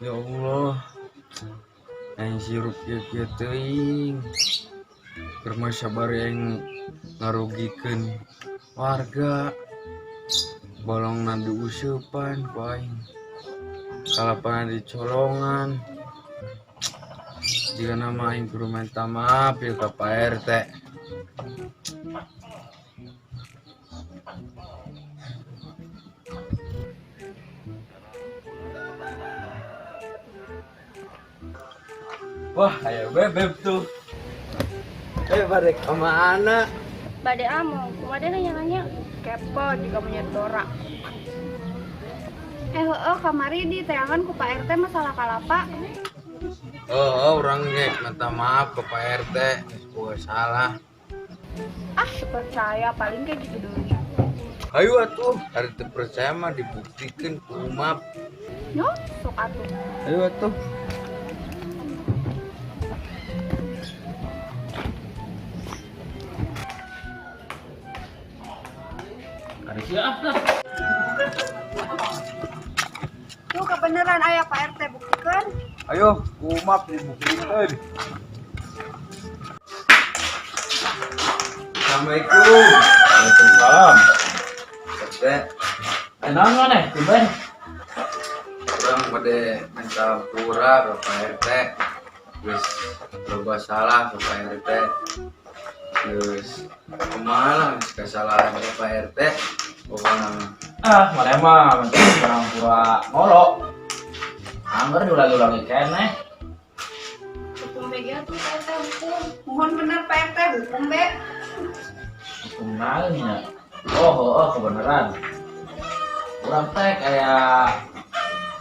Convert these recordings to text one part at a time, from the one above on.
Ya Allah. Aing sirup kieu-kieu teuing. Keur mah sabar aing ngarugikeun warga. Bolongna diuseupan ku aing. Kalapana dicolongan. Jika nama aing kudu minta maaf ya ka Pak RT. Wah, ayo bebek tuh. Bade ke mana? Bade among, kumaha nanya-nanya? Kepo juga punya Dora. Heeh, kamari diteangan ku Pak RT masalah kalapa. Oh, orang ge minta maaf ke Pak RT, gua salah. Ah, percaya paling kayak gitu dulu. Ayo atuh, hari teu percaya mah dibuktikan ku umap. No, sok atuh. Ayo atuh. Ada siap lah. Tuh kebenaran aya Pak RT buktikan. Ayo, ku umap dibuktikan. Assalamualaikum. Waalaikumsalam. RT, Naon maneh, tumben? Urang bade minta hampura ke Pak RT. Geus loba salah ke Pak RT. Geus kumaha lah geus kesalahan ke Pak RT. Pokona Ah, maneh mah minta hampura ngolo. Angger diulang-ulangi keneh. Hukum BG tuh Pak RT hukum. Mohon bener Pak RT hukum be. Hukum naon nya? Oh, oh, kebenaran. Urang teh kayak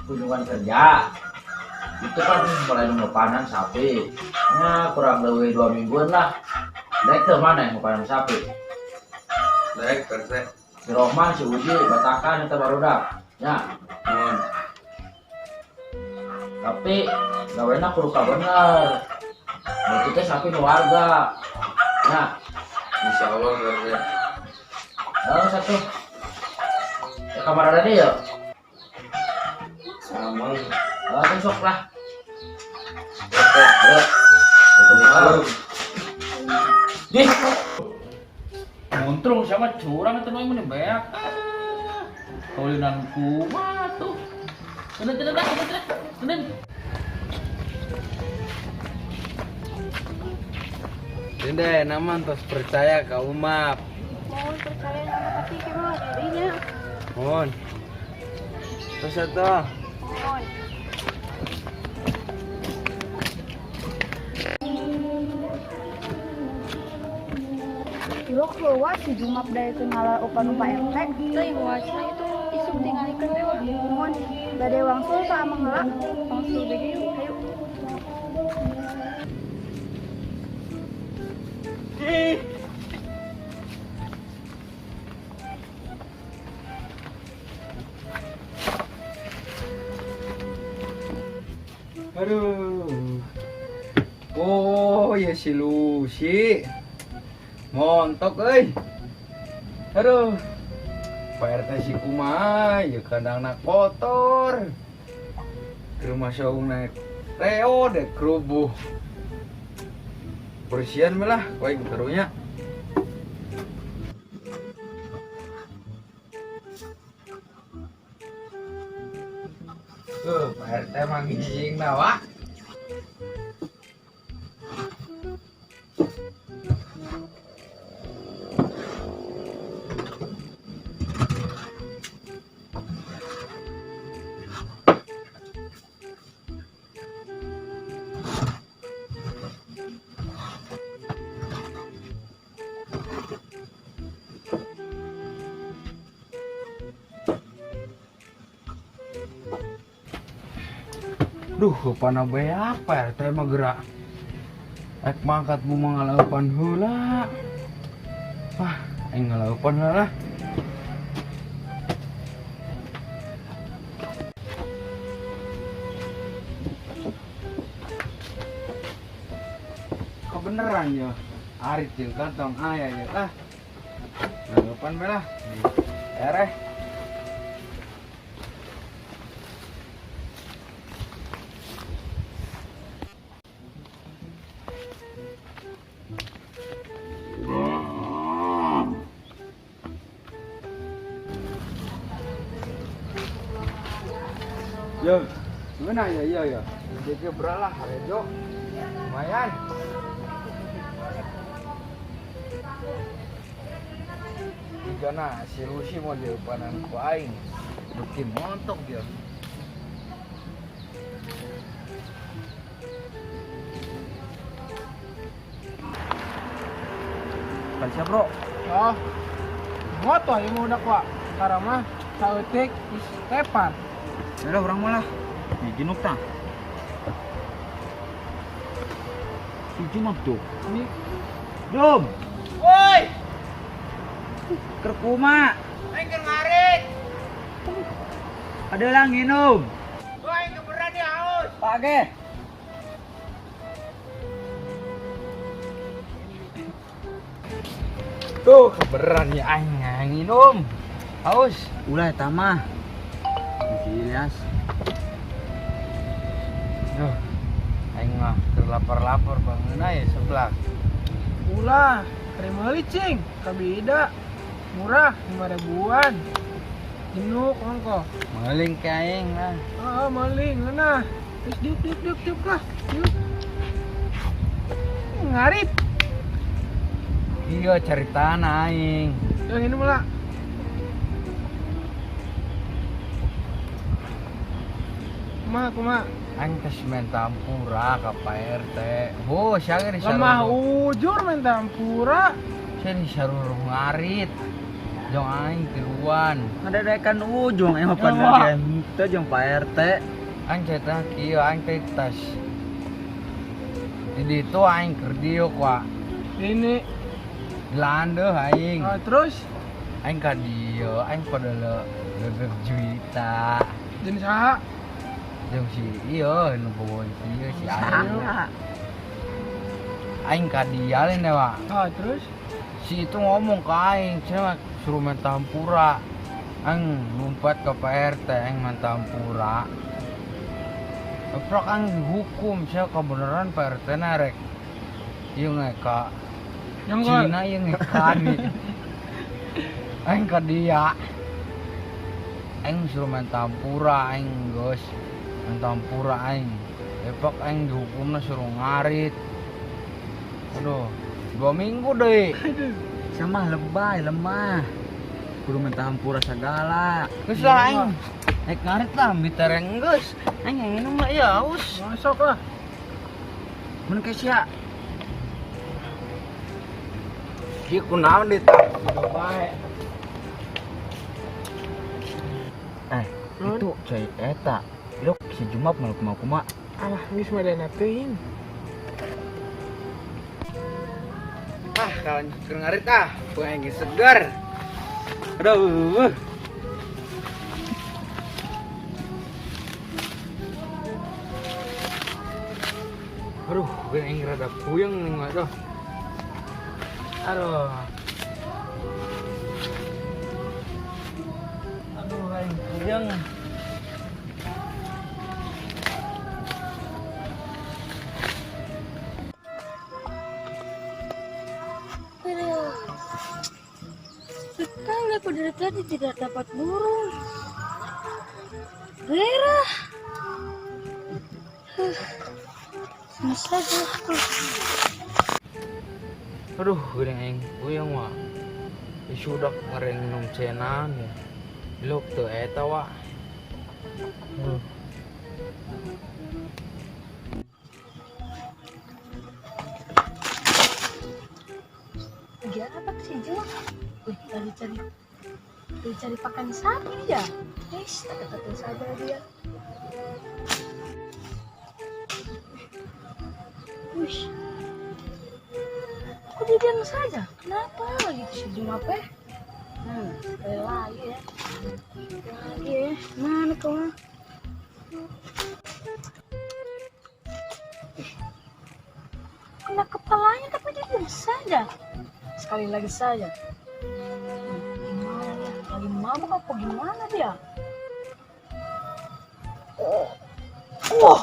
kunjungan kerja. Itu kan mulai ngupanan sapi. Nah, kurang lebih 2 mingguan lah. Daek teu maneh ngupanan sapi? Daek, Pak RT. Si Rohman, si Uji, Batakan eta barudak. Ya. Mohon. Tapi gawena kudu kabener. Berarti teh sapi nu warga. Nah, insyaallah Pak RT. Lalu satu. Ya kamar ada dia ya? Sama. Lalu sok lah. Oke. Ayo. Assalamualaikum. Dih. Muntrung sama curang itu mah beak. Kaulinan kumaha tuh. Tenan tenan tenan tenan. Tenan. Dende, nama tos percaya ka umap. Mohon percaya nama tapi kumaha jadinya. Mohon. Terus atuh. Mohon. Ilo keluar si Jumap dari kenalan opan Pak RT. Teuing wacana itu isuk tingalikeun we wah. Mohon bade wangsul ka ameng heula. Wangsul BG yuk, hayu. Aduh. Oh, ya si Lucy. Montok euy. Aduh. Pak RT si kumaha ya kandangna kotor. Ke rumah saung naik reo deh kerubuh. Bersihan lah, kowe karunya. Tuh, Pak RT mah ngising na, Wak. Duh, pana beak Pak RT mah gerak. Ek mangkat mu ngalaupan heula. Wah, aing ngalaupan heula lah. Kebeneran ya. Arit jeung kantong aya ya lah. Ngalaupan we lah. Ereh. Yo, gimana ya iya ya. Jadi beralah rejo. Lumayan. Jigana si Lucy mau diupanan ku aing. Beuki montok dia. Kan siap, Bro? Oh. Moto ieu mah udah kuat. Sekarang mah saeutik geus tepan. Udah urang mah lah. Hiji nuk tah. Si Jumap tuh. Ini. Jum. Woi. Keur kuma? Aing keur ngarit. Ada lah nginum. Wah, aing keberan ya haus. Pake. Tuh keberan ya aing nginum. Haus. Ulah eta mah. Si Ilyas. Duh. Aing mah keur lapar-lapar bangun aya seblak. Ulah, keur meuli cing, kabida. Murah 5 ribuan. Jenuk ongko. Meling ke aing lah. Heeh, meuli ngeunah. Terus diuk diuk diuk diuk lah. Diuk. Ngarit. Iya ceritana aing. Yang ini mula. Kumaha kumaha? Aing teh minta ampura ka Pak RT. Oh, sia ge disarurung. Lemah ujur minta ampura. Sia disarurung ngarit. Jong aing tiluan. Ngadadekan ujung aing mah Ya, pada Wak. henteu jeung Pak RT. Aing cerita kieu aing teh tas. Di ditu aing keur diuk, Wak. Ini. Dilandeuh aing. Ah, terus Aing ka dieu, aing pada bebek juwita. jenis saha? Jeung si ieu nu bogohan si ieu si Ayu. Aing ka dia lain deh, Wak. Ah, terus Si itu ngomong ke aing, cenah suruh minta hampura. Aing lompat ke Pak RT, aing minta hampura. Eprok aing dihukum, sia kebenaran Pak RT narek. Ieu ngeka. Jonggol. Cina ieu ngeka nih. Aing ka dia. Aing suruh minta hampura, aing geus minta hampura aing. Eprok aing dihukumna suruh ngarit. Aduh, 2 minggu deh. Sama lebay, lemah. Kudu minta hampura segala. Geus lah aing. Naik ngarit lah, mitereng geus. Aing yang minum lah ya, haus. Masuk lah. Mun ke sia. Ieu kunaon deui tah? Baik. Itu cai eta. Ilok si Jumap malu kumaha-kumaha. Alah, geus madana teuing. Ah, kalau keur ngarit ah, aing geus segar. Aduh. Aduh, gue aing rada puyeng nih, aduh. Aduh. Aduh, aing puyeng. Aduh. Sekali aku dari tadi tidak dapat burung. Gerah. Sama saja aku. Aduh, geuning aing puyeng wah. Sudah ngareng minum cenan ya. Lok teu eta wah. Aduh. Lagi apa sih Jul? Wih, lagi cari pakan sapi dia. Guys, tak saja dia. Wih, kok dia diam saja? Kenapa lagi tuh si Jumap eh? Sekali lagi ya. Lagi ya. Mana kau? Kena kepalanya tapi dia diam saja. Sekali lagi saja. Gimana dia? Lagi mabuk apa gimana dia? Oh. Oh.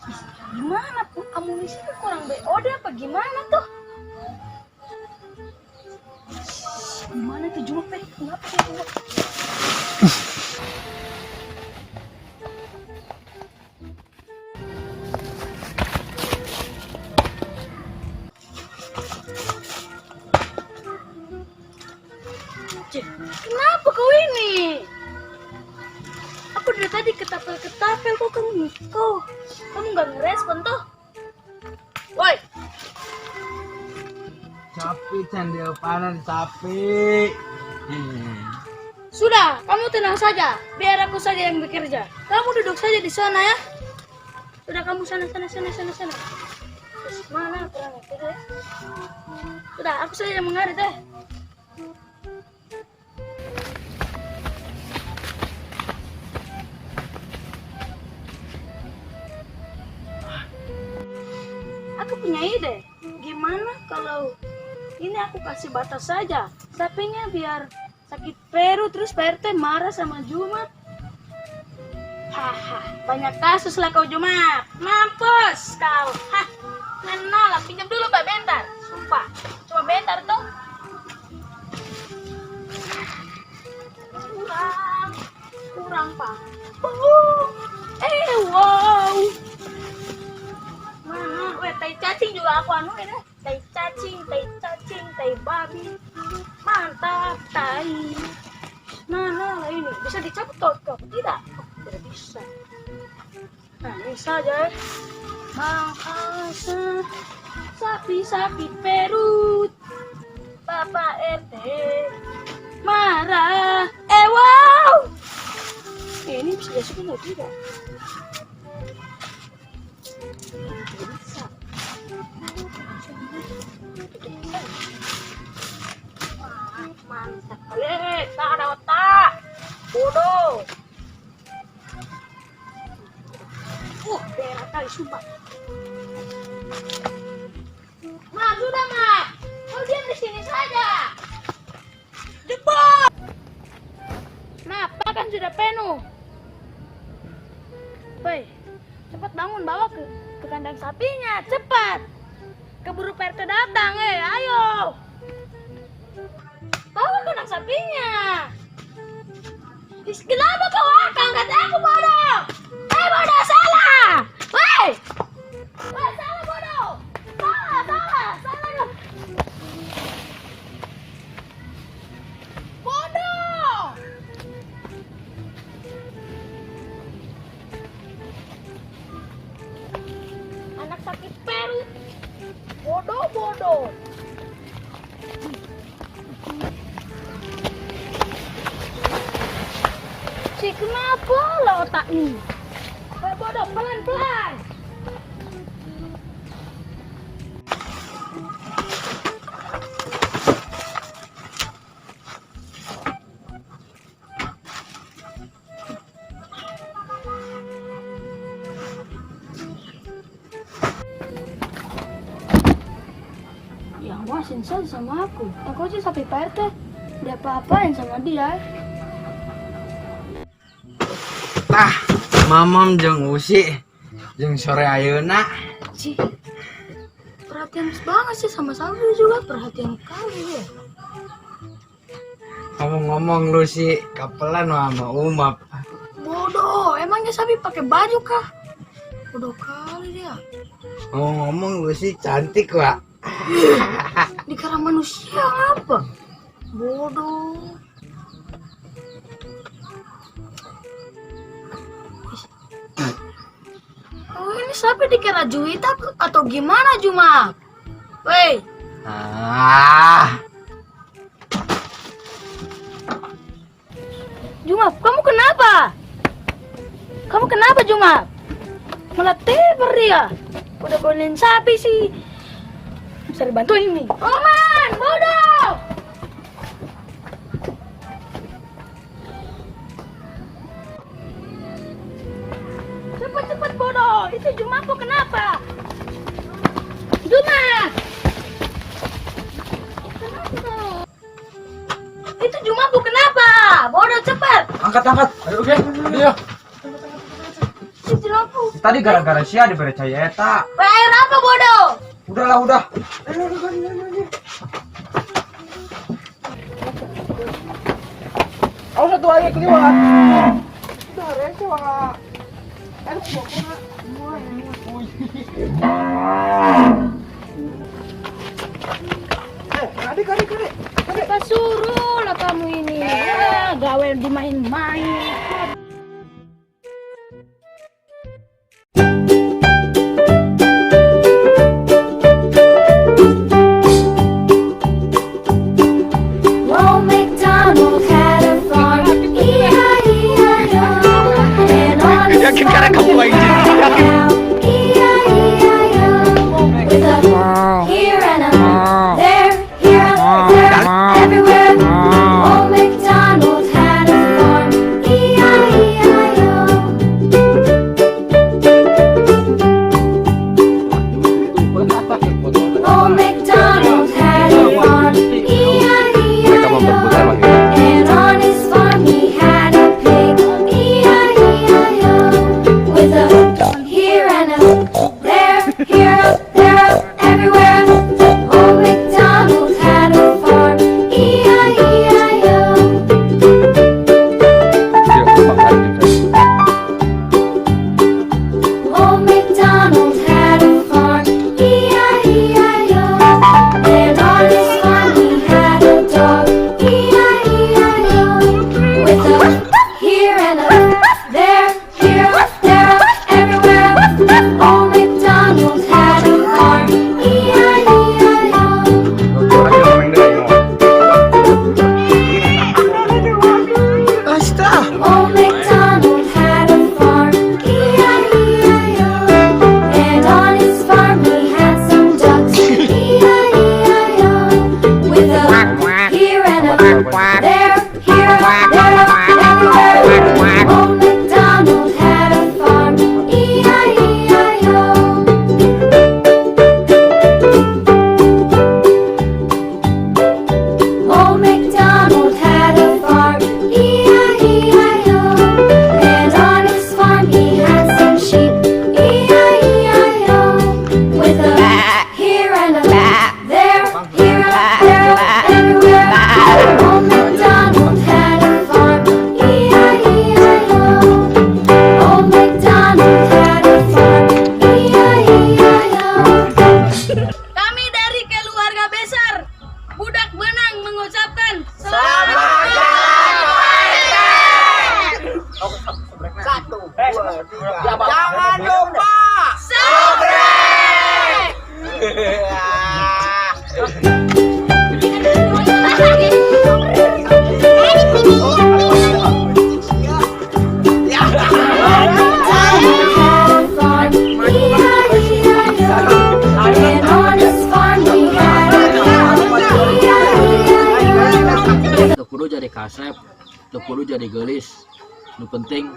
Ih, gimana tuh? Amunisi tuh kurang BOD apa gimana tuh? Gimana tuh Jumap? Kenapa tuh Jumap? Kok kamu nggak ngerespon tuh? Woi, Sapi candil panen sapi. Sudah, kamu tenang saja. Biar aku saja yang bekerja. Kamu duduk saja di sana ya. Sudah, kamu sana sana sana sana sana. Terus mana kurang ngerti deh. Sudah, aku saja yang mengarit deh. Aku punya ide. Gimana kalau ini aku kasih batas saja. Sapinya biar sakit perut terus Pak RT marah sama Jumat. Haha, banyak kasus lah kau Jumat. Mampus kau. Hah, lah, pinjam dulu Pak bentar. Sumpah, cuma bentar tuh. Kurang, kurang Pak. Oh, wow. Mana? Weh, tai cacing juga aku anu ini. Tai cacing, tai cacing, tai babi. Mantap, tai. Nah, lah ini bisa dicabut atau tidak? Oh, tidak bisa. Nah, ini saja. Makasih sapi sakit perut. Bapak RT marah. Wow. Ini bisa dimasukin atau tidak? Bisa. Mantap kali, tak ada otak, bodoh. Berat kali sumpah. Ma, sudah Ma, kau diam di sini saja. Jepot. Nah, pakan sudah penuh. Woi, cepat bangun, bawa ke kandang sapinya, cepat. Keburu Pak RT datang, ayo. Bawa kandang sapinya. Kenapa kau angkat aku bodoh? Bodoh salah. Woi, woi salah bodoh. Salah, salah, salah. Bodoh. Anak sakit perut. Bodoh, bodoh. Si kenapa lah otak ini? Bodoh, pelan-pelan. Ya awasin saja sama aku. Aku aja sapi Pak RT. Dia apa-apain sama dia. Tah, mamam jeung Usi jeung sore ayeuna. Ci, perhatian banget sih sama sapi juga, perhatian kali ya. Ngomong-ngomong lu sih kapelan sama Umap. Bodoh, emangnya sapi pakai baju kah? Bodoh kali dia. Ngomong-ngomong lu sih cantik, Wak. Dikira manusia apa? Bodoh. Oh, ini sapi dikira Juwita atau gimana, Jumat? Woi. Ah. Jumat, kamu kenapa? Kamu kenapa, Jumat? Malah teber dia. Udah golein sapi sih. Bisa dibantuin nih. Oman, bodoh. Cepat-cepat bodoh. Itu Jumatku kenapa? Jumat. Kenapa? Itu Jumatku kenapa? Bodoh cepat. Angkat, angkat. Ayo, oke. Ayo. Itu lampu. Tadi gara-gara sia diberi caya eta. Air apa bodoh? Udahlah, udah. Ayo, ayo, ayo, ayo. Awas satu lagi keliwat. Udah rese wah. Adik, adik, adik. Kita suruh lah kamu ini. Ya, gawe dimain-main. Jangan lupa subscribe. Farm, E-I-E-I-O. And on this farm we had a cow. E-I-E-I-O. Teu kudu jadi kasep, teu kudu jadi geulis. Nu penting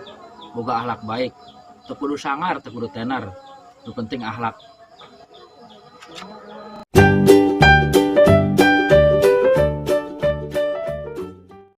boga akhlak baik. Teu kudu sangar, teu kudu tenar. Nu penting akhlak.